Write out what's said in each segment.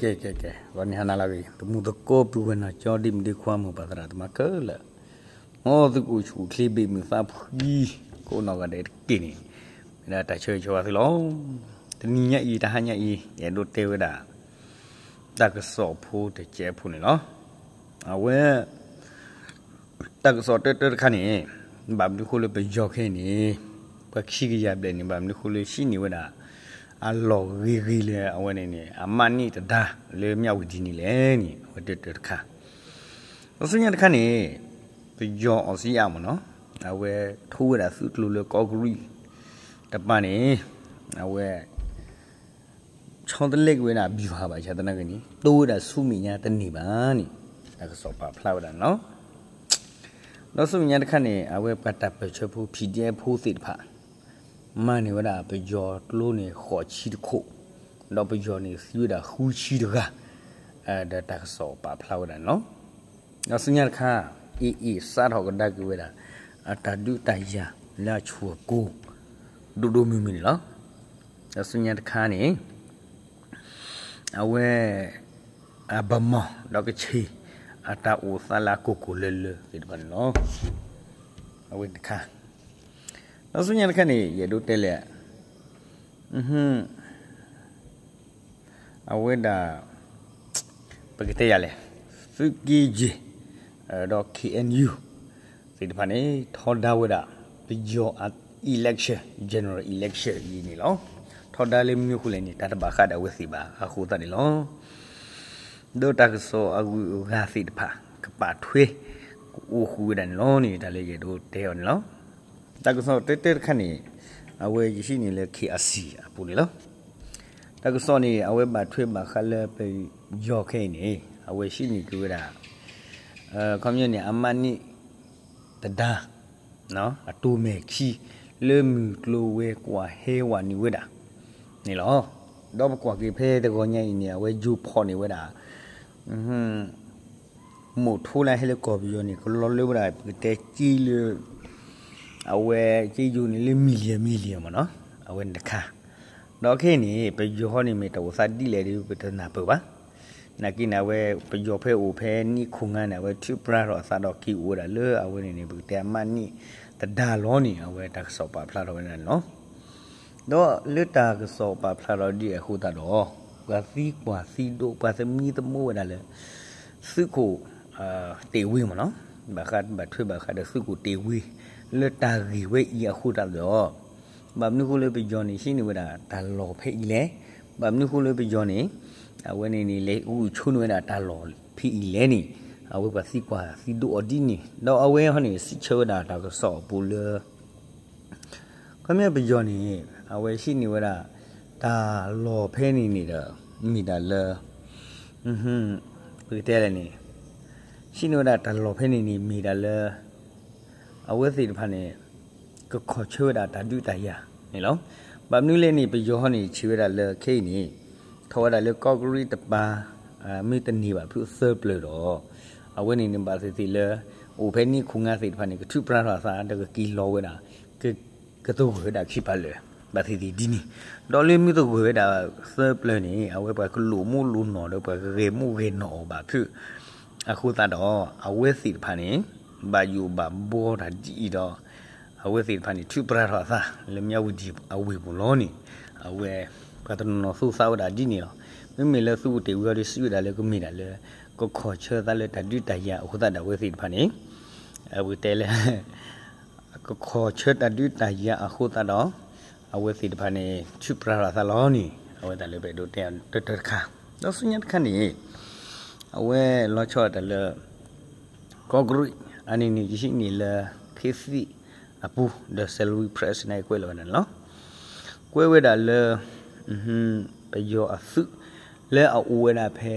ကဲ ကဲ ကဲ ဂီၤနံၤဟါနၤလၢအဂ့ၤ တမူသကိးပုၢ်ဝဲၢ်နီၢ်ကၠီ ဒ်မုၣ်ဒ်ခွါ မိၢ်ပၢ်သရၣ်သမါခဲလၢာ်, မ်သုကအိၣ်ဆူၣ်အိၣ်ချ့ ဘ့ၣ်မုာ်သးဖှံ ကိးနီၢ်ဂၤဒဲးတက့ၢ်န့ၣ်, မ့ၢ်ဒၣ်တၢ်ဆၢဂ့ၤဆၢဝါသုလီၤ. တနံၤညါအံၤ တဟါညါအံၤ ယအဲၣ်ဒိးတဲဝဲဒၣ် တၢ်ကစီၣ်ဖိတစဲးဖိန့ၣ်လီၤ. အဝဲ တၢ်ကစီၣ်တၢတၢတခါန့ၣ်, ဘၣ်မနုၤဃိလၢပယီၤခဲအံၤန့ၣ်, ပှၤခံကယၤဘျဲၣ်န့ၣ် ဘၣ်မနုၤဃိလၢဟံးန့ၢ်ဝဲဒၣ် အလီၢ်ဂ့ၤဂ့ၤလၢအဝဲန့ၣ်န့ၣ် အမးန့ၢ်တဒါလၢမၠးဝတံၤန့ၣ်လဲၣ်န့ၣ် အဝဲတၢတၢတခါ, ဒီးဆူညါတခါန့ၣ်, ပယီၤအီစံယါမ့ၢ်နီၤ, အဝဲထိဝဲဒၣ်သုးကျိၤလၢကီၢ်ကရံၣ် တပၤန့ၣ်, အဝဲ ဆီတလဲက့ၤဝဲဒၣ် ဗျူဟာ ဘၣ်ဆၣ်သနာ်က့န့ၣ် တိဝဲဒၣ်ဆူမဲာ်ညါတန့ၢ်ဘၣ်န့ၣ် တၢ်ကစီၣ်ပာ်ဖျါဝဲဒၣ်န့ၣ်လီၤ. ဒီးဆူမဲာ်ညါတခါန့ၣ် အဝဲပှၤတၢ်ပၢၢ်ဆၢဖိ ဖံးဒဲဖိသ့ၣ်တဖၣ် မၤန့ၢ်ဝဲဒၣ်ပယီၤကျိန့ၣ် ဃိးဆံတခိၣ်, ဒီးပယီၤန့ၣ်သံဝဲဒၣ်ဃုဆံတဂၤ, ဒီးတၢ်ကစီၣ်ပာ်ဖျါဝဲဒၣ်န့ၣ်လီၤ. ဒီးဆူညါတခါ အ့ၣ်အ့ၣ် စးထီၣ်ကဒါက့ၤဝဲဒၣ် အတၢ်ဒုးတၢ်ယၤလၢအဆူၣ်အကိၤ ဒိၣ်ဒိၣ်မုၢ်မုၢ်န့ၣ်လီၤ. ဒီးဆူညါတခါန့ၣ် အဝဲ အဗန်းမော် ဒီးကချ့ၣ် အတၢ်အိၣ်သးလၢအကိၢ်ကိၢ်လၢၤလၢၤသ့ၣ်တဖၣ်န့ၣ်လီၤ. အဝဲတခါ, ဒီးဆူညါတခါန့ၣ် ယအဲၣ်ဒိးတဲလဲၣ် အဝဲဒၣ် ပကတဲယၤလဲၣ်, သုးက့ယဲၢ် ဒီး K N U သ့ၣ်တဖၣ်န့ၣ် ထီဒါဝဲဒၣ် ပယီၤအ election, general election အံၤန့ၣ်လီၤ. ထီဒါလၢမနုၤအဃိလဲၣ်န့ၣ် တၢ်တဘၣ်ဃးဒီးအဝဲသ့ၣ်ဘၣ်အဃိသတးန့ၣ်လီၤ. ဒီးတၢ်ကစီၣ်အဂုၤအဂၤသ့ၣ်တဖၣ် ကပာ်ထွဲ ကအိၣ်ဃုာ်ဝဲဒၣ်န့ၣ်လီၤန့ၣ် တၢ်လၢယအဲၣ်ဒိးတဲအီၤန့ၣ်လီၤ. တၢ်ကစီၣ်တၢတၢတခါန့ၣ် အဝဲယဟံးန့ၢ်လၢ K R C အပူၤန့ၣ်လီၤ. တၢ်ကစီၣ်န့ၣ် အဝဲဘၣ်ထွဲဘၣ်ဃးလၢပယီၤခဲအံၤန့ၣ် အဝဲဟံးန့ၢ်က့ၤဝဲဒၣ် ခီပညီန့ၣ် အမးန့ၢ်တဒါ အတိၤမဲာ်ခံ လၢမုၢ်ကျိၤဝဲၤကွာ်ဟဲဝးနုာ်ဝဲဒၣ်န့ၣ်လီၤ. ဒီးပကွၢ်က့ၤဖဲတဂီၤညါအံၤန့ၣ် အဝဲယိၤဖီၣ်န့ၢ်ဝဲဒၣ် မိၢ်ထိလၢဟဲလၢကီၢ်ပယီၤန့ၣ် ကလီလၢဝဲဒၣ် ပကတဲက့လၢ အဝဲက့ယိၤန့ၣ်လၢ million million မ့ၢ်နီၤ, အဝဲန့ၣ်တခါ. ဒီးခဲအံၤန့ၣ် ပယီၤဟီန့ၣ် မ့ၢ်တၢ်အိၣ်သးဒ်လဲၣ်ဒီး ပတနၢ်ပၢၢ်ဘၣ်. နာ်က့န့ၣ် အဝဲပယီၤဖဲအိၣ်ဖဲနံၣ်ခိၣ်ငါန့ၣ် အဝဲထုးပြါထီၣ်အသးဒီးက့ၤအိၣ်ဝဲဒၣ်လၢအဝဲန့ၣ်န့ၣ် ပကတဲအမးန့ၢ်တဒါလီၤန့ၣ် အဝဲတၢ်ကစီၣ်ပာ်ဖျါထီၣ်ဝဲဒၣ်န့ၣ်လီၤ. ဒီးလၢတၢ်ကစီၣ်ပာ်ဖျါထီၣ်ဒ်အဃိသတးဒီး ပှၤသံကွၢ်သံဒိး ပှၤသမံသမိးဝဲဒၣ်လၢ သုးခိၣ် တ့ၢ်ဝ့မ့ၢ်နီၤ, ဘၣ်ဃးဘၣ်ထွဲဘၣ်ဃးဒီးသုးခိၣ်တ့ၢ်ဝ့ လၢတၢ်ဂ့ၢ်ဝဲအံၤအဃိသတးဒီး ဘၣ်မနုၤဃိလၢပယီၤန့ၣ် ဟံးန့ၢ်ဝဲဒၣ်တၢ်လီၢ်ဖဲအံၤလဲၣ်, ဘၣ်မနုၤဃိလၢပယီၤန့ၣ် အဝဲန့ၣ်န့ၣ် လဲၤဂုာ်ဆိန့ၢ်ဝဲဒၣ်တၢ်လီၢ်ဖဲအံၤလဲၣ်န့ၣ် အဝဲပှၤသံကွၢ်သံဒိးအီၤဒ်န့ၣ် ဒီးအဝဲဟီန့ၣ် စံးဆၢဝဲဒၣ်တၢ်ကစီၣ်အပူၤလၢ ခီပညီပယီၤန့ၣ် အဝဲဟံးန့ၢ်ဝဲဒၣ် တၢ်လီၢ်ဖဲန့ၣ်န့ၣ်ဒီး မ့ၢ်ဒၣ်လၢ ပကတဲလဲၣ်န့ၣ် ဟံးန့ၢ်ဝဲဒၣ်တၢ်လီၢ်ဖဲန့ၣ်န့ၣ် မ့ၢ်ဒၣ်လၢ အဝဲသ့ၣ်တဖၣ်န့ၣ် ကခီၣ်ဆၢဝဲဒၣ်တၢ်ဒုးတၢ်ယၤန့ၣ်လီၤ. ဘၣ်မနုၤလဲၣ်န့ၣ် ပယီၤဟီန့ၣ် ဆံးဝဲဒၣ်လၢခဲအံၤန့ၣ် ထီၣ်ဝဲဒၣ်လၢကီၢ်ကရံၣ်တပၤ မ့ၢ်တန့ၢ်ဘၣ်ဖုးသၢပျၢၤဒီး အဝဲန့ၣ်န့ၣ် ဘၣ်သ့ၣ်သ့ၣ်လၢ အိၣ်ဖဲနံၣ်ခိၣ်ငါသ့ၣ်တဖၣ်န့ၣ် ကထုးပြါထီၣ်အသး ဒီးကက့ၤလီၤဝဲဒၣ် ကသဂၢၢ်ဝဲဒၣ်ခံပာ်လၢာ် ဘၣ်သ့ၣ်သ့ၣ်ဒ်န့ၣ်, ဒီးလၢမ့ၢ်သဂၢၢ်ဝဲဒၣ်သၢပျၢၤန့ၣ် အဝဲပှၤကလိာ်မူလိာ်နီၢ်ဒီးပှၤကဂဲၤမူဂဲၤနီၢ်အီၤဘၣ်ဖုး အဃိသတးဒီး အဝဲသ့ၣ်တဖၣ်န့ၣ် ဘၣ်ယိၣ်ဘၣ်ဘှီတၢ်ဒ်အံၤဒီး အဝဲသ့ၣ်တဖၣ်န့ၣ် ထုးပြါထီၣ်အသးလၢမၠးဝတံၤအဝ့ၢ်ပူၤလီၤန့ၣ် အဝဲ ပှၤတနီၤနီၤသိသးဝဲဒၣ်ဒ်န့ၣ်လီၤ. မ့မ့ၢ်လၢသုးခိၣ်တ့ၢ်ဝ့အီၤဒီးစံးဝဲဒၣ်လၢကမ့ၢ်ဒၣ်လၢ ကခီၣ်ဆၢသးလၢတၢ်ဒုးတၢ်ယၤအဃိသတးဒီး အဝဲသ့ၣ်တဖၣ်န့ၣ် အဝဲတဲလၢ ကခီၣ်ဆၢတၢ်ဒုးတၢ်ယၤအဃိသတးဒီး အဝဲသ့ၣ်တဖၣ်န့ၣ် ထုးပြါထီၣ်အသးလီၤန့ၣ် အဝဲတၢ်လၢပအဲၣ်ဒိးတဲတၢ်တခါ, ဒီးဆူညါတခါန့ၣ် အဝဲလီၤဆီဒၣ်တၢ်လၢ ကီၢ်ကရံၣ် အန့ၣ်န့ၣ် ယဟံးန့ၢ်လၢ ခေတ်သစ် အပူၤ ဒီး Salween Press န့ၣ် ကွဲးလီၤဝဲဒၣ်န့ၣ်လီၤ. ကွဲးဝဲဒၣ်လၢ ပယီၤအသုး လၢအအိၣ်ဝဲဒၣ်ဖဲ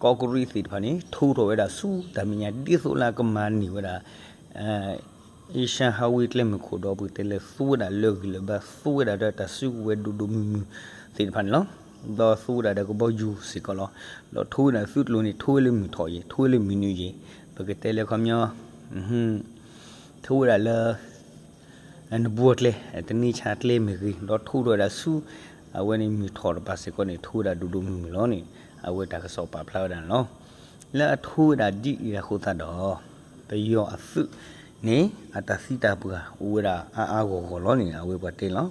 ကီၢ်ကရံၣ်သ့ၣ်တဖၣ်န့ၣ် ထိထီၣ်ဝဲဒၣ်ဆူတၢ်မဲာ်ညါဒ်သိးလၢကမၤန့ၢ်ဝဲဒၣ် အ့ရှါဟးဝ့ၣ်ကျဲမုၢ်ခိၣ်ဒီး ပကတဲလၢသူဝဲဒၣ်လၢဂံၢ်လၢဘါ သူဝဲဒၣ်ဒီးတၢ်စုကဝဲၤဒိၣ်ဒိၣ်မုၢ်မုၢ်သ့ၣ်တဖၣ်န့ၣ်လီၤ. ဒီးသူဝဲဒၣ်ဒီးကဘီယူၤစ့ၢ်ကီးလီၤ. ဒီးထိဝဲဒၣ်သုးကျိၤန့ၣ် ထိဝဲလၢမုၢ်ထီၣ်ယဲၢ် ထိဝဲလၢမုၢ်နုာ်ယဲၢ် ပကတဲလၢခီပညီ ထိဝဲဒၣ်လၢ နဘူးအကျဲ တန့ဆါကျဲမ့ၢ်ဂ့ၤ ဒီးထိထီၣ်ဝဲဒၣ်ဆူ အဝဲန့ၣ်မ့ၢ်ထီၣ်တပၤစ့ၢ်ကီးန့ၣ် ထိဝဲဒၣ်ဒိၣ်ဒိၣ်မုၢ်မုၢ်လီၤန့ၣ် အဝဲတၢ်ကစီၣ်ပာ်ဖျါဝဲဒၣ်န့ၣ်လီၤ. လၢအထိဝဲဒၣ်ဒ်အံၤအဃိသတးဒီး ပယီၤအသုးန့ၣ် အတၢ်သံတၢ်ပှၢ်အိၣ်ဝဲဒၣ်အါအါဂီၢ်ဂီၢ်လီၤန့ၣ် အဝဲပှၤတဲလီၤ.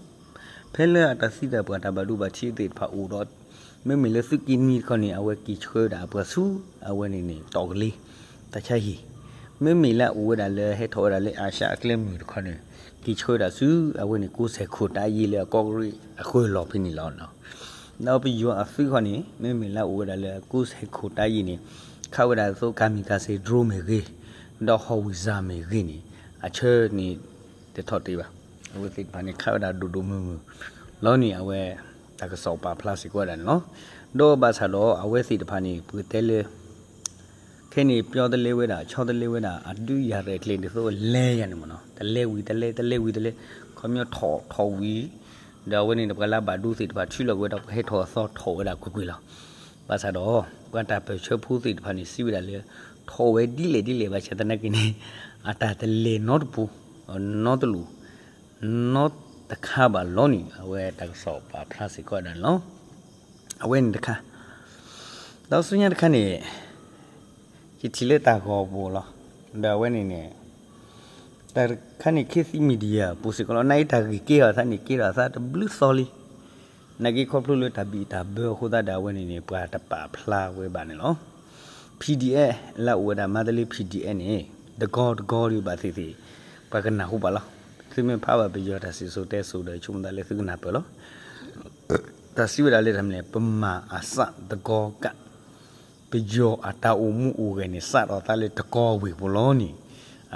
ဖဲလၢအတၢ်သံတၢ်ပှၢ်တၢ်ဘၣ်ဒိဘၣ်ထံးသ့ၣ်တဖၣ်အိၣ်ဒီး မ့မ့ၢ်လၢသုးက့နွံတခီန့ၣ် အဝဲက့ၤဆှၢဝဲဒၣ်အပှၤဆူ အဝဲန့ၣ်န့ၣ် တီၢ်ကလ့ တၢ်ဆါဟံၣ်, မ့မ့ၢ်လၢအအိၣ်ဝဲဒၣ်လၢဟဲထီၣ်ဝဲဒၣ်လၢအၤၡၢၣ်အကျဲမုၢ်တခီန့ၣ် က့ၤဆှၢဝဲဒၣ်ဆူ အဝဲန့ၣ် ကိးဆဲးခိၣ်တၢ်ယံၤလၢအကီၢ်ကရံၣ်အဃၢၤလီၤဖဲန့ၣ်လီၤ. ဒီးပယီၤအသုးတခီန့ၣ် မ့မ့ၢ်လၢအအိၣ်ဝဲဒၣ်လၢကိးဆဲးခိၣ်တၢ်ယံၤန့ၣ် ခးဝဲဒၣ်သိး kamikaze drone မ့ၢ်ဂ့ၤ, ဒီး howitzer မ့ၢ်ဂ့ၤန့ၣ် အဆၢန့ၣ် တထီၣ်တ့ၢ်ဘၣ်. အဝဲသ့ၣ်တဖၣ်န့ၣ် ခးဝဲဒၣ်ဒိၣ်ဒိၣ်မုၢ်မုၢ်လီၤန့ၣ် အဝဲတၢ်ကစီၣ်ပာ်ဖျါစ့ၢ်ကီးဝဲဒၣ်န့ၣ်လီၤ. ဒီးဘၣ်ဆၣ်ဒီးအဝဲသ့ၣ်တဖၣ်န့ၣ် ပကတဲလၢ ခဲန့ၣ် ပျီတလဲဝဲဒၣ် ဆီတလဲဝဲဒၣ် အဒုးယၤရဲၣ်ကျဲၤဒ်သိးလဲၤယၤန့ၣ်မ့ၢ်နီၤ, တလဲဝံၤတလဲ တလဲဝံၤတလဲ, ခီပညီထီၣ်ထီၣ်ဝံၤ, ဒီးအဝဲန့ၣ် ပှၤလၢအဘၣ်ဒိသ့ၣ်တဖၣ် ထုးလီၤက့ၤဝဲဒီး ပှၤဟဲထီၣ်အသီထီၣ်ဝဲဒၣ်ကွ့ၢ်ကွ့ၢ်လီၤ. ဘၣ်ဆၣ်ဒီး ပှၤတၢ်ပၢၢ်ဆၢဖိသ့ၣ်တဖၣ်န့ၣ် စံးဝဲဒၣ်လၢ ထီၣ်ဝဲဒ်လဲၣ်ဒ်လဲၣ် ဘၣ်ဆၣ်သနာ်က့န့ၣ် အတၢ်တလဲၤနီတပူၤ နီတလူၤ နီတခါဘၣ်လီၤန့ၣ် အဝဲတၢ်ကစီၣ်ပာ်ဖျါစ့ၢ်ကီးဝဲဒၣ်န့ၣ်လီၤ. အဝဲန့ၣ်တခါ, ဒီးဆူညါတခါန့ၣ် ယထံၣ်လၢတၢ်ဂီၤပူၤလီၤ. ဒီးအဝဲန့ၣ်န့ၣ် တၢ်တခါန့ၣ် ခေတ်သစ် media ပူၤစ့ၢ်ကီးလီၤ. နာ်အံၤတၢ်ဂ့ၢ်ကဲထီၣ်အသးန့ၣ် ကဲထီၣ်အသးတဘျုးသီလံ. နာ်က့ခီဖျိလၢတၢ်ဘံၣ်တၢ်ဘၢအဃိသတးဒီး အဝဲန့ၣ်န့ၣ် ပှၤတပာ်ဖျါဝဲဘၣ်န့ၣ်လီၤ. PDF လၢအအိၣ်ဝဲဒၣ် မါတလ့ PDF န့ၣ် တကီတကီဒံးဘၣ်သ့ၣ်သ့ၣ် ပှၤကနၢ်ဟူဘၣ်လီၤ. သုမ့ၢ်ဖးဘၣ်ပယီၤတၢ်စံၣ်စိၤတဲစိၤဒီး ဆိကမိၣ်သးလၢသုကနၢ်ပၢၢ်လီၤ. တၢ်စံးဝဲဒၣ်လၢတၢ်မနုၤလဲၣ်, ပမၤအသးတကီကး ပယီၤအတၢ်အိၣ်မူအိၣ်ဂဲၤန့ၣ် စးထီၣ်သးလၢတကီဝ့ၢ်ပူၤလီၤန့ၣ်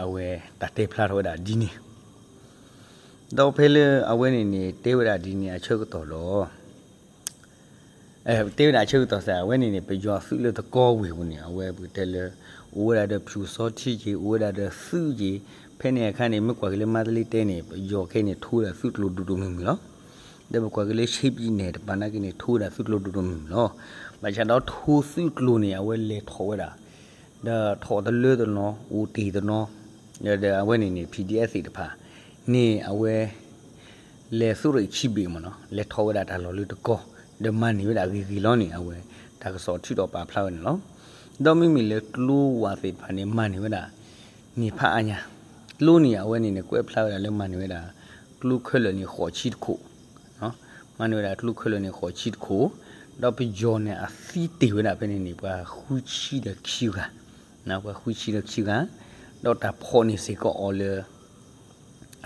အဝဲတၢ်တဲဖျါထီၣ်ဝဲဒၣ်ဒ်န့ၣ်. ဒီးဖဲလၢအဝဲန့ၣ်န့ၣ် တဲဝဲဒၣ်ဒ်န့ၣ်အဆၢကတီၢ်ဒီး တဲဝဲဒၣ်အဆၢကတီၢ်စ့ၢ် အဝဲန့ၣ်န့ၣ် ပယီၤသုးလၢတကီဝ့ၢ်ပူၤန့ၣ် အဝဲပကတဲလၢ အိၣ်ဝဲဒၣ်ဒီး ဖၠူၣ်စီထံက့ၤ အိၣ်ဝဲဒၣ်ဒီးသုးက့ၤ, ဖဲန့ၣ်အခါန့ၣ် မ့ၢ်ကွၢ်က့ၤလၢမါတလ့တဲန့ၣ် ပယီၤခဲအံၤန့ၣ် ထိဝဲဒၣ်သုးကျိၤဒိၣ်ဒိၣ်မုၢ်မုၢ်လီၤ. ဒီးပကွၢ်က့ၤလၢ ရှမ်းပြည်နယ် တပၤနာ်က့န့ၣ် ထိဝဲဒၣ်သုးကျိၤဒိၣ်ဒိၣ်မုၢ်မုၢ်လီၤ. ဘၣ်ဆၣ်ဒီးထိသုးကျိၤန့ၣ် အဝဲလဲၤထီၣ်ဝဲဒၣ် ဒီးထီၣ်တလၢတနီၤ အိၣ်တ့ၢ်တနီၤ, ဒီးအဝဲန့ၣ်န့ၣ် PDF သ့ၣ်တဖၣ်န့ၣ် အဝဲ လဲၤသုးရ့ၣ်ခံဘ့ၣ်မ့ၢ်နီၤ လဲၤထီၣ်ဝဲဒၣ်တၢ်လီၢ်လၢတကီၢ်, ဒီးမၤန့ၢ်ဝဲဒၣ်ဂ့ၤဂ့ၤလီၤန့ၣ် အဝဲတၢ်ကစီၣ်ထုးထီၣ်ပာ်ဖျါဝဲန့ၣ်လီၤ. ဒီးမ့မ့ၢ်လၢကျိဝးသ့ၣ်တဖၣ်န့ၣ် မၤန့ၢ်ဝဲဒၣ် န့ၣ်ဖးအါညါ, ကျိန့ၣ် အဝဲန့ၣ်န့ၣ် ကွဲးဖျါဝဲဒၣ်လၢမၤန့ၢ်ဝဲဒၣ် ကျိခဲလၢာ်န့ၣ် ဃိးဆံတခိၣ် မၤန့ၢ်ဝဲဒၣ်ကျိခဲလၢာ်န့ၣ် ဃိးဆံတခိၣ်, ဒီးပယီၤန့ၣ် အသံတ့ၢ်ဝဲဒၣ်ဖဲန့ၣ်န့ၣ် ပှၤဃုဆံဒီးခံဂၤ, ပှၤဃုဆံဒီးခံဂၤ, ဒီးတၢ်ဖီၣ်န့ၢ်စ့ၢ်ကီးအီၤလၢ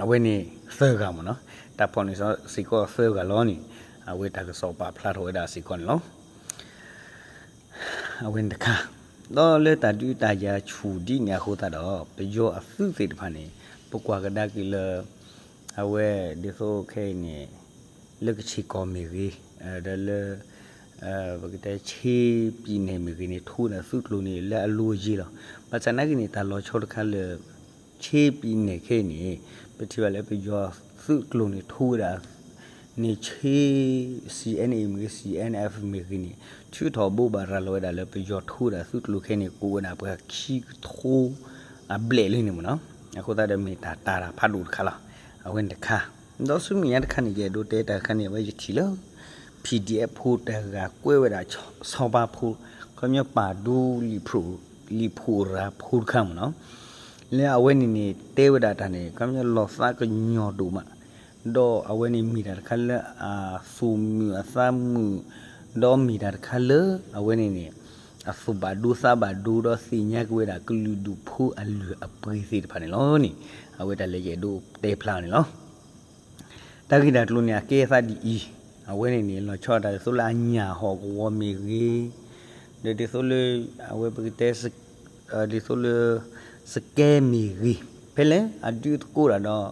အဝဲန့ၣ်သၢဂၤမ့ၢ်နီၤ, တၢ်ဖီၣ်န့ၢ်စ့ၢ်ကီးသၢဂၤလီၤန့ၣ် အဝဲတၢ်ကစီၣ်ပာ်ဖျါထီၣ်ဝဲဒၣ်စ့ၢ်ကီးန့ၣ်လီၤ. အဝဲန့ၣ်တခါ, ဒီးလၢတၢ်ဒုးတၢ်ယၤဆူၣ်ဒ်န့ၣ်အဃိသတးဒီး ပယီၤအသုးသ့ၣ်တဖၣ်န့ၣ် ပကွၢ်ကဒါက့ၤလၢ အဝဲဒ်သိးခဲအံၤန့ၣ် လၢကဆ့ၣ်ကီၢ်မ့ၢ်ဂ့ၤ, ဒီးလၢ ပကတဲ ရှမ်းပြည်နယ် မ့ၢ်ဂ့ၤန့ၣ် ထိဝဲဒၣ်သုးကျိၤန့ၣ် လၢအလိၤအယ့ၤလီၤ. ဘၣ်ဆၣ်နာ်က့န့ၣ် တၢ်လီၤဆီတခါလၢ ရှမ်းပြည်နယ် ခဲအံၤန့ၣ် ပထံၣ်ဘၣ်လၢပယီၤသုးကျိၤန့ၣ် ထိဝဲဒၣ် န့ၣ် ရှမ်း CNA မ့ၢ်ဂ့ၤ CNF မ့ၢ်ဂ့ၤန့ၣ် ထုးထီၣ်ဘိးဘၣ်ရၤလီၤဝဲဒၣ်လၢပယီၤထိဝဲဒၣ်သုးကျိၤခဲအံၤန့ၣ် ကအိၣ်ဝဲဒၣ်ပှၤခံကထိအဘျဲၣ်လံန့ၣ်မ့ၢ်နီၤ. အဃိသတးဒီးမ့ၢ်တၢ်တာ်တၢ်ဖးဒိၣ်တခါလီၤ. အဝဲန့ၣ်တခါ, ဒီးဆူမဲာ်ညါတခါန့ၣ် ယအဲၣ်ဒိးတဲတၢ်တခါန့ၣ် အဝဲယထံၣ်လၢ PDF ဖိတဂၤကွဲးဝဲဒၣ် ဆီဖါဖိ, ခီပညီပၢ်ဒူ လံာ်ဖုၣ်ရၤဖိတခါမ့ၢ်နီၤ, လၢအဝဲန့ၣ်န့ၣ် တဲဝဲဒၣ်တၢ်န့ၣ် ခီပညီလီၤသးကညီၤဒိၣ်မး, ဒီးအဝဲန့ၣ်မ့ၢ်တၢ်တခါလၢအသူၣ်မုာ်အသးမုာ်, ဒီးမ့ၢ်တၢ်တခါလၢ အဝဲန့ၣ်န့ၣ် အသူၣ်ဘၣ်ဒိသးဘၣ်ဒိ ဒီးသ့ၣ်ညါက့ၤဝဲဒၣ်ကလုာ်ဒူၣ်ဖိအလုၢ်အပှ့ၤသ့ၣ်တဖၣ်န့ၣ်လီၤန့ၣ်, အဝဲတၢ်လၢယအဲၣ်ဒိးတဲဖျါန့ၣ်လီၤ. တၢ်ဂ့ၢ်တၢ်ကျိၤန့ၣ် အကဲအသးဒ်အံၤ, အဝဲန့ၣ်န့ၣ် လီၤဆီဒၣ်တၢ်ဒ်သိးလၢအညၣ်ဟီၣ်ကဝီၤမ့ၢ်ဂ့ၤ, ဒီးဒ်သိးလၢ အဝဲပကတဲ ဒ်သိးလၢ စကဲမ့ၢ်ဂ့ၤ, ဖဲလဲၣ်အဒုးသကိးတၢ်ဒီး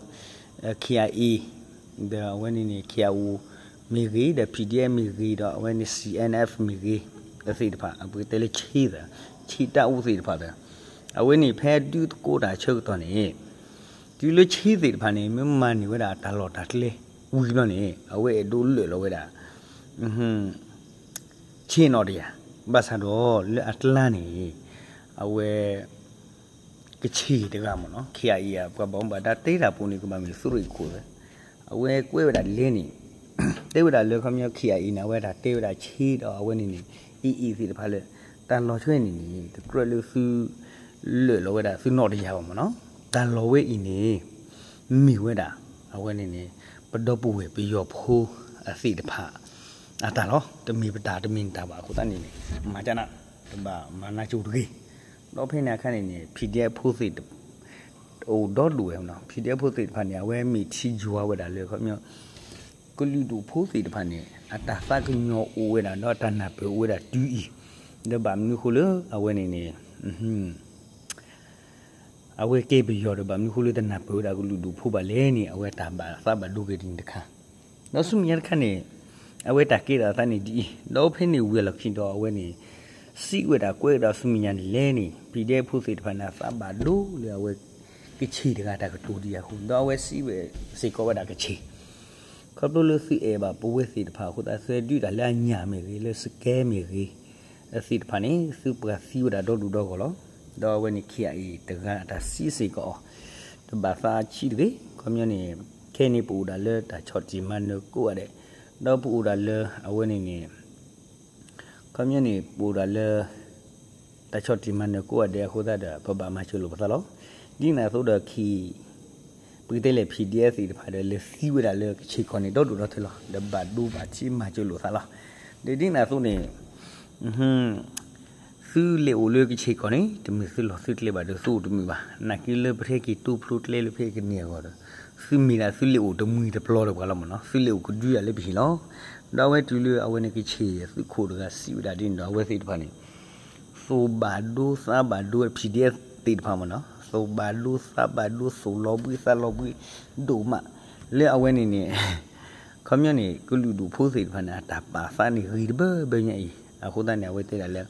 KIA ဒီးအဝဲန့ၣ်န့ၣ် KIO မ့ၢ်ဂ့ၤ ဒီး PDF မ့ၢ်ဂ့ၤ ဒီးအဝဲန့ၣ် CNF မ့ၢ်ဂ့ၤ သ့ၣ်တဖၣ် ပကတဲလၢ ခ့သ့ၣ် ခ့တၢ်အူသ့ၣ်တဖၣ်ဒီး အဝဲန့ၣ်ဖဲဒုးသကိးတၢ်ဆၢကတီၢ်န့ၣ် တုၤလၢခ့သ့ၣ်တဖၣ်န့ၣ် မ့ၢ်မၤန့ၢ်ဝဲဒၣ်တၢ်လီၢ်တၢ်ကျဲဝံၤဘျီန့ၣ် အဝဲအဲၣ်ဒိးလၢာ်လီၤဝဲဒၣ် ခ့နီၣ်တယၢ်, ဘၣ်ဆၣ်ဒီးလၢအကျါန့ၣ် အဝဲ ကချ့ၣ်တဂၤမ့ၢ်နီၤ KIA ပှၤဘၣ်မူဘၣ်ဒါတဲတၢ်ပူၤန့ၣ် ကဘၣ်မ့ၢ်သုးရ့ၣ်ခိၣ်သ့, အဝဲကွဲးဝဲဒၣ်လဲၣ်န့ၣ် တဲဝဲဒၣ်လၢ ခီပညီ ခ့ၣ်အအံၤန့ၣ် အဝဲဒၣ်တဲဝဲဒၣ်ဆ့ဒီးအဝဲန့ၣ်န့ၣ် အံၤအံၤသ့ၣ်တဖၣ်လၢ တၢ်လီၤဆီန့ၣ်န့ၣ် တကြၢးလၢသု လၢာ်လီၤဝဲဒၣ်သုနီၣ်တယၢ်ဘၣ်မ့ၢ်နီၤ, တၢ်လီၤဝဲအံၤန့ၣ် မ့ၢ်ဝဲဒၣ် အဝဲန့ၣ်န့ၣ် ပဒီပုၢ်ဝဲၢ်ပယီၤဖိအသ့ၣ်တဖၣ် အတၢ်လီၤ, တမ့ၢ်ပတၢ်တမ့ၢ်နတၢ်ဘၣ်အဃိသတးန့ၣ်န့ၣ် မၤကနၣ် တဘၣ်မၤနၢ်ကၠိတဂ့ၤ. ဒီးဖဲန့ၣ်အခါန့ၣ်န့ၣ် PDF ဖိသ့ၣ်တ အိၣ်ဒီဒူၣ်ဝဲမ့ၢ်နီၤ, PDF ဖိသ့ၣ်တဖၣ်န့ၣ် အဝဲမ့ၢ်ထံယွၤဝဲဒၣ်လၢ ခီပညီ ကလုာ်ဒူၣ်ဖိသ့ၣ်တဖၣ်န့ၣ် အတၢ်သးကညီၤအိၣ်ဝဲဒၣ် ဒီးတၢ်နၢ်ပၢၢ်အိၣ်ဝဲဒၣ်တုၤအံၤ, ဒီးဘၣ်မနုၤဃိလၢအဝဲန့ၣ်န့ၣ် အဝဲကဲပယီၤဒီး ဘၣ်မနုၤဃိလၢတနၢ်ပၢၢ်ဝဲဒၣ်ကလုာ်ဒူၣ်ဖိဘၣ်လဲၣ်န့ၣ် အဝဲတၢ်ဘၣ်သးဘၣ်ဒိဂ့ၤဒ်န့ၣ်တခါ, ဒီးဆူမဲာ်ညါတခါန့ၣ် အဝဲတၢ်ကဲထီၣ်အသးန့ၣ်ဒ်အံၤ, ဒီးဖဲန့ၣ်ဝံၤအလီၢ်ခံဒီးအဝဲန့ၣ် စံးဝဲဒၣ်ကွဲးဒီးဆူမဲာ်ညါန့ၣ်လဲၣ်န့ၣ် PDF ဖိသ့ၣ်တဖၣ်န့ၣ် အသးဘၣ်ဒိလၢအဝဲ ကခ့ၣ်တဂၤတၢ်ကတိၤဒ်အဃိ ဒီးအဝဲစံးဝဲစ့ၢ်ကီးဝဲဒၣ်ကခ့ၣ် ခီဖျိလၢသုအဲၣ်ဘၣ်ပဝဲသ့ၣ်တဖၣ်အဃိသတး သုဒုးတၢ်လၢအညၣ်မ့ၢ်ဂ့ၤ လၢစကဲမ့ၢ်ဂ့ၤ အသ့ၣ်တဖၣ်န့ၣ် သုပှၤသံဝဲဒၣ်ဒီဒူၣ်ဒီဂီၢ်လီၤ. ဒီးအဝဲန့ၣ် ခ့ၣ်အအံၤ တဂၤအတၢ်စံးစ့ၢ်ကီးအီၤ တဘၣ်သးဆံးတဂ့ၤ, ခီပညီန့ၣ် ခဲအံၤန့ၣ် ပအိၣ်ဒၣ်လၢတၢ်ဆီၣ်တံၢ်မၤနၢၤကိးဂၤဒဲး, ဒီးပအိၣ်ဒၣ်လၢအဝဲန့ၣ်န့ၣ် ခီပညီန့ၣ် ပအိၣ်ဒၣ်လၢ တၢ်ဆီၣ်တံၢ်မၤနၢၤကိးဂၤဒဲးအဃိသတးဒီး ပဘၣ်မၤစၢၤလိာ်ပသးလီၤ. ဒ်န့ၣ်အသိးဒီး ခ့ၣ် ပကတဲလဲၣ် PDF သ့ၣ်တဖၣ်ဒီး လဲၤသံဝဲဒၣ်လၢကခ့ၣ်ကီၢ်န့ၣ် ဒီဒူၣ်ဒီထၢလီၤ. ဒီးဘၣ်ဒိဘၣ်ထံးမၤစၢၤလိာ်သးလီၤ. ဒီးဒ်န့ၣ်အသိးန့ၣ် သုလဲၤအိၣ်လၢကခ့ၣ်ကီၢ်န့ၣ် တမ့ၢ်သုလီၢ်သုကျဲဘၣ်ဒီး သုအိၣ်တမုာ်ဘၣ်. နာ်က့လၢပထဲက့ၤတိဖျိကျဲလၢဖဲကန့ၢ်အဂီၢ်ဒီး သုမ့ၢ်ဒၣ်သုလဲၤအိၣ်တမှံၤတပျီဒီးပှၤလီၤမ့ၢ်နီၤ, သုလဲၤအိၣ်ကဒုဒၣ်လၢပဟံၣ်လီၤ. ဒီးအဝဲတုၤလၢအဝဲန့ၣ်ကခ့ၣ်သုးခိၣ်တဂၤစံးဝဲဒၣ်ဒ်န့ၣ်ဒီး အဝဲသ့ၣ်တဖၣ်န့ၣ် သူၣ်ဘၣ်ဒိသးဘၣ်ဒိ PDF သ့ၣ်တဖၣ်မ့ၢ်နီၤ, သူၣ်ဘၣ်ဒိသးဘၣ်ဒိ သူၣ်လီၤဘှံးသးလီၤဘှံးဒိၣ်မး လၢအဝဲန့ၣ်န့ၣ် ခီပညီန့ၣ် ကလုာ်ဒူၣ်ဖိသ့ၣ်တဖၣ်န့ၣ် အတၢ်ပာ်သးန့ၣ်ဂ့ၤတဘၢဘၢညါအံၤ, အဃိသတးန့ၣ် အဝဲတဲဒၣ်လၢ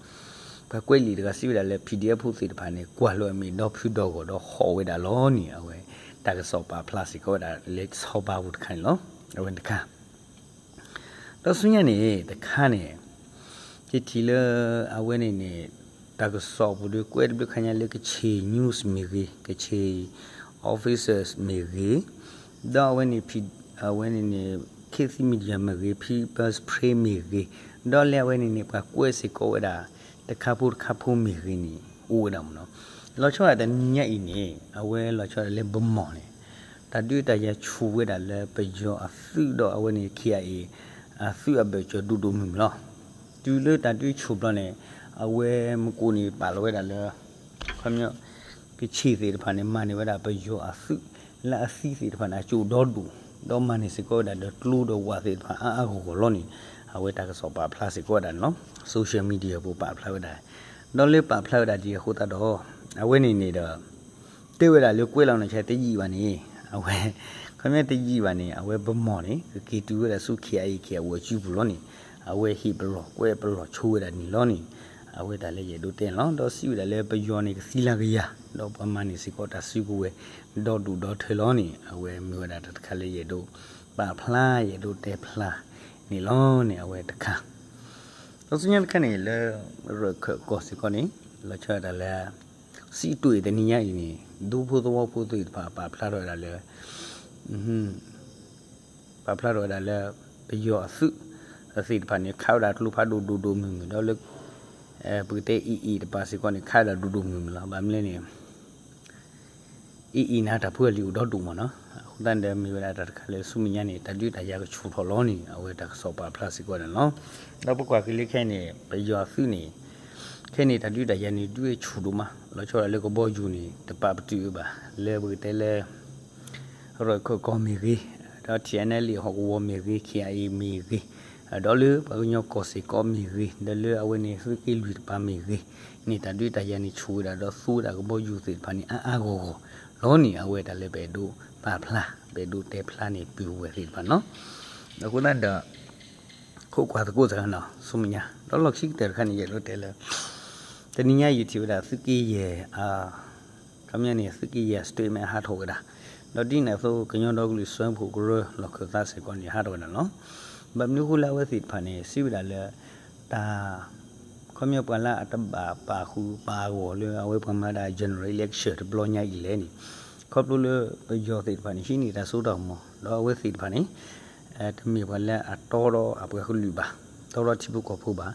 ပှၤကွဲးလံာ်တဂၤစံးဝဲဒၣ်လၢ PDF ဖိသ့ၣ်တဖၣ်န့ၣ် ကွၢ်လၢအမ့ၢ်ဒီဖုဒီဂီၢ်ဒီးဟီၣ်ဝဲဒၣ်လီၤန့ၣ် အဝဲတၢ်ကစီၣ်ပာ်ဖျါစ့ၢ်ကီးဝဲဒၣ်လၢဆီဘါပူၤတခါန့ၣ်လီၤ. အဝဲန့ၣ်တခါ ဒီးဆူညါန့ၣ် တခါန့ၣ် ယထံၣ်လၢအဝဲန့ၣ်န့ၣ် တၢ်ကစီၣ်ပူၤဒီးကွဲးတဘျုးခါညါလၢ ကခ့ၣ် news မ့ၢ်ဂ့ၤ, ကခ့ၣ် officers မ့ၢ်ဂ့ၤ, ဒီးအဝဲန့ၣ် အဝဲန့ၣ်န့ၣ် ခေတ်သစ် media မ့ၢ်ဂ့ၤ, People's Spring မ့ၢ်ဂ့ၤ, ဒီးလၢအဝဲန့ၣ်န့ၣ် ပှၤကွဲးစ့ၢ်ကီးဝဲဒၣ် တခါဖိတခါဖိမ့ၢ်ဂ့ၤန့ၣ် အိၣ်ဝဲဒၣ်မ့ၢ်နီၤ. လီၤဆီဒၣ်တနံၤညါအံၤန့ၣ် အဝဲလီၤဆီဒၣ်လၢ ဗန်းမော် န့ၣ် တၢ်ဒုးတၢ်ယၤဆူၣ်ဝဲဒၣ်လၢပယီၤအသုးဒီးအဝဲန့ၣ် ခ့ၣ်အအံၤ အသုးအဘၢၣ်စၢၤဒိၣ်ဒိၣ်မုၢ်မုၢ်လီၤ. တုၤလၢတၢ်ဒုးဆူၣ်ဘျီန့ၣ် အဝဲမူကီၢ်န့ၣ် ပာ်လီၤဝဲဒၣ်လၢ ခီပညီ ကခ့ၣ်သ့ၣ်တဖၣ်န့ၣ် မၤန့ၢ်ဝဲဒၣ်ပယီၤအသုး လၢအသံသ့ၣ်တဖၣ်န့ၣ် အကၠိၣ်ဒီဒူၣ် ဒီးမၤန့ၢ်စ့ၢ်ကီးဝဲဒၣ်ဒီးကျိဒီးဝးသ့ၣ်တဖၣ်အါအါဂီၢ်ဂီၢ်လီၤန့ၣ် အဝဲတၢ်ကစီၣ်ပာ်ဖျါစ့ၢ်ကီးဝဲဒၣ်န့ၣ်လီၤ. social media ပူၤပာ်ဖျါဝဲဒၣ် ဒီးလၢပာ်ဖျါဝဲဒၣ်ဒ်အဃိသတးဒီး အဝဲန့ၣ်န့ၣ်ဒီး တဲဝဲဒၣ်လၢကွဲးလီၤန့ၣ် ဆဲးတယံာ်ဘၣ်န့ၣ် အဝဲ ခီပညီတယံာ်ဘၣ်န့ၣ် အဝဲဗန်းမော် န့ၣ် ကက့ၤတုၤဝဲဒၣ်ဆူ ခ့ၣ်အအံၤ ခ့ၣ်အဝဲၢ်စုပူၤလီၤန့ၣ် အဝဲဟ့ၣ်ပလီၢ်ကွဲးပလီၢ်ဆိဝဲဒၣ်န့ၣ်လီၤန့ၣ် အဝဲတၢ်လၢယအဲၣ်ဒိးတဲန့ၣ်လီၤ. ဒီးစံးဝဲဒၣ်လၢပယီၤန့ၣ် ကသံလၢကယၤ ဒီးပှၤမၤန့ၢ်စ့ၢ်ကီးတၢ်စုကဝဲၤ ဒီဒူၣ်ဒီထၢလီၤန့ၣ် အဝဲမ့ၢ်ဝဲဒၣ်တၢ်တခါလၢယအဲၣ်ဒိးပာ်ဖျါ ယအဲၣ်ဒိးတဲဖျါန့ၣ်လီၤန့ၣ် အဝဲတခါ ဒီးဆူညါတခါန့ၣ် လၢရၢၢ်ခၢၣ်ကီၢ်စ့ၢ်ကီးန့ၣ် လီၤဆီဒၣ်တၢ်လၢ စံးတွ့ၣ်တနံၤညါအံၤန့ၣ် ဒူဖိသဝီဖိသ့ၣ်တဖၣ်ပာ်ဖျါထီၣ်ဝဲဒၣ်လၢ ပာ်ဖျါထီၣ်ဝဲဒၣ်လၢ ပယီၤအသုး သ့ၣ်တဖၣ်န့ၣ် ခးဝဲဒၣ်ကျိဖးဒိၣ်ဒိၣ်ဒိၣ်မုၢ်မုၢ် ဒီးလၢ ပကတဲ အံၤအံၤတပၤစ့ၢ်ကီးန့ၣ် ခးဝဲဒၣ်ဒိၣ်ဒိၣ်မုၢ်မုၢ်လီၤ. ဘၣ်မနုၤလဲၣ်န့ၣ် အံၤအံၤန့ၣ် တၢ်ဖိအလံၤအိၣ်ဒီဒူၣ်မ့ၢ်နီၤ. အဃိသတးဒီးမ့ၢ်ဝဲဒၣ်တၢ်တခါလၢဆူမဲာ်ညါန့ၣ် တၢ်ဒုးတၢ်ယၤကဆူၣ်ထီၣ်လီၤန့ၣ် အဝဲတၢ်ကစီၣ်ပာ်ဖျါစ့ၢ်ကီးန့ၣ်လီၤ. ဒီးပကွၢ်က့ၤလၢခဲအံၤန့ၣ် ပယီၤအသုးန့ၣ် ခဲအံၤန့ၣ် တၢ်ဒုးတၢ်ယၤန့ၣ် ဒုးဆူၣ်ဒိၣ်မး လီၤဆီဒၣ်လၢကဘီယူၤန့ၣ် တပာ်ပတုာ်ဘၣ် လၢပကတဲလၢ ရၢၢ်ခၢၣ်ကီၢ်မ့ၢ်ဂ့ၤ, ဒီး ထံၣ်အဲၣ်နဲလ့ၣ် ဟီၣ်ကဝီၤမ့ၢ်ဂ့ၤ, ခ့ၣ်အံၤမ့ၢ်ဂ့ၤ, ဒီးလၢပှၤကညီကီၢ်စ့ၢ်ကီးမ့ၢ်ဂ့ၤ, ဒီးလၢအဝဲန့ၣ် သုးက့လွံၢ်တပၤမ့ၢ်ဂ့ၤန့ၣ် တၢ်ဒုးတၢ်ယၤန့ၣ် ဆူၣ်ဝဲဒၣ်ဒီးသူဝဲဒၣ်ကဘီယူၤသ့ၣ်တဖၣ်န့ၣ် အါအါဂီၢ်ဂီၢ်လီၤန့ၣ် အဝဲတၢ်လၢပအဲၣ်ဒိးပာ်ဖျါ ပအဲၣ်ဒိးတဲဖျါန့ၣ် ပုၢ်ဝဲၢ်သ့ၣ်တဖၣ်န့ၣ်လီၤ. အဃိသတးဒီး ခိးကွၢ်သကိးစ့ၢ်ကီးနီၤ ဆူမဲာ်ညါ ဒီးလီၢ်ခံကတၢၢ်တခါန့ၣ် ယအဲၣ်ဒိးတဲလၢ တနံၤညါယထံၣ်ဝဲဒၣ်သုးက့ယဲၢ် ခီပညီန့ၣ် သုးက့ယဲၢ် statement ဟးထီၣ်ဝဲဒၣ်, ဒီးဒ်န့ၣ်အသိး ကညီဒီကလုာ်စၢဖှိၣ်ကရၢ လီၢ်ခၢၣ်သးစ့ၢ်ကီးန့ၣ် ဟးထီၣ်ဝဲဒၣ်လီၤ. ဘၣ်မနုၤအဃိလၢအဝဲသ့ၣ်တဖၣ်န့ၣ် စံးဝဲဒၣ်လၢ တၢ် ခီပညီပှၤလၢအတဘၣ်ပာ်ဃုာ်ပာ်ဂီၢ်လၢအဝဲပှၤမၤဒၣ် general election တဘျီညါအံၤလဲၣ်န့ၣ် ခီဖျိလၢပယီၤသ့ၣ်တဖၣ်န့ၣ် ဟံးန့ၢ်တၢ်စိတၢ်ကမီၤ ဒီးအဝဲသ့ၣ်တဖၣ်န့ၣ် တမ့ၢ်ပှၤလၢအတီဒီးအပှၤကလုာ်ဘၣ်, တီဒီးထံဖိကီၢ်ဖိဘၣ်,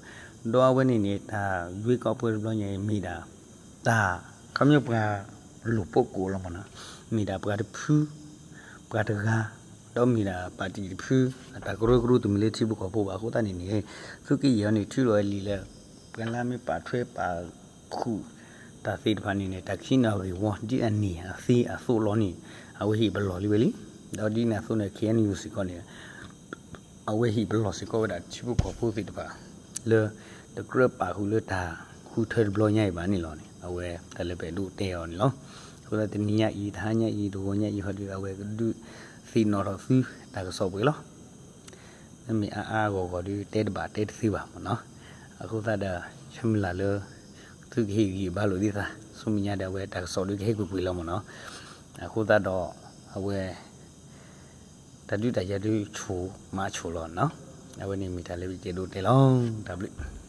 ဒီးအဝဲန့ၣ်န့ၣ် တၢ်ရွေးကောက်ပွဲတဘျီညါအံၤမ့ၢ်ဒၣ် တၢ် ခီပညီပှၤလူၤပိာ်ကိးလီၤမ့ၢ်နီၤ, မ့ၢ်ဒၣ်ပှၤတဖု ပှၤတဂၤ, ဒီးမ့ၢ်ဒၣ်ပၣ်တံၣ်တဖု အတၢ်ကရၢကရိတမ့ၢ်လၢထံဖိကီၢ်ဖိဘၣ်အဃိသတးန့ၣ်န့ၣ် သုးက့ယဲၢ်အံၤန့ၣ် ထုးထီၣ်ဝဲလံာ်လၢ ပှၤလၢမ့ၢ်ပာ်ထွဲပာ်ဃုာ်တၢ်သ့ၣ်တဖၣ်န့ၣ်န့ၣ် တၢ်ခံးနၣ်ရံၣ်ဝီ ဒ်အန့ၢ်အသ့အသိးလီၤန့ၣ် အဝဲဟ့ၣ်ပလီၢ်လံဝဲလံ. ဒီးဒ်န့ၣ်အသိးန့ၣ် ခ့ၣ်အဲၣ်ယူၣ် စ့ၢ်ကီးန့ၣ် အဝဲဟ့ၣ်ပလီၢ်စ့ၢ်ကီးဝဲဒၣ်ထံဖိကီၢ်ဖိသ့ၣ်တဖၣ် လၢတကြၢးပာ်ဃုာ်လၢတၢ်ဃုထၢတဘျီညါအံၤဘၣ်န့ၣ်လီၤန့ၣ် အဝဲတၢ်လၢပအဲၣ်ဒိးတဲအီၤန့ၣ်လီၤ. အဃိသတးတနံၤညါအံၤ တဟါညါအံၤ တဂီၤညါအံၤဟီဒီး အဝဲကဒုးသ့ၣ်နီၣ်ထီၣ်သုတၢ်ကစီၣ်ပှဲၤလီၤ. မ့မ့ၢ်အါအါဂီၢ်ဂီၢ်ဒီး တဲတဘၣ်တဲတသ့ဘၣ်မ့ၢ်နီၤ. အဃိသတးဒီး ဆၢမုၢ်လၢ်လၢ သုကဟ့ၣ်ဂံၢ်ဘါလိာ်သး ဆူမဲာ်ညါဒီး အဝဲတၢ်ကစီၣ်ဒီးကဟဲကွ့ၢ်ကွ့ၢ်လီၤမ့ၢ်နီၤ. အဃိသတးဒီး အဝဲ တၢ်ဒုးတၢ်ယၤဒုးဆိၣ်မးဆိၣ်လီၤနီၤ. အဝဲန့ၣ်မ့ၢ်တၢ်လၢပကအဲၣ်ဒိးတဲလီၤ. တၢ်ဘျုး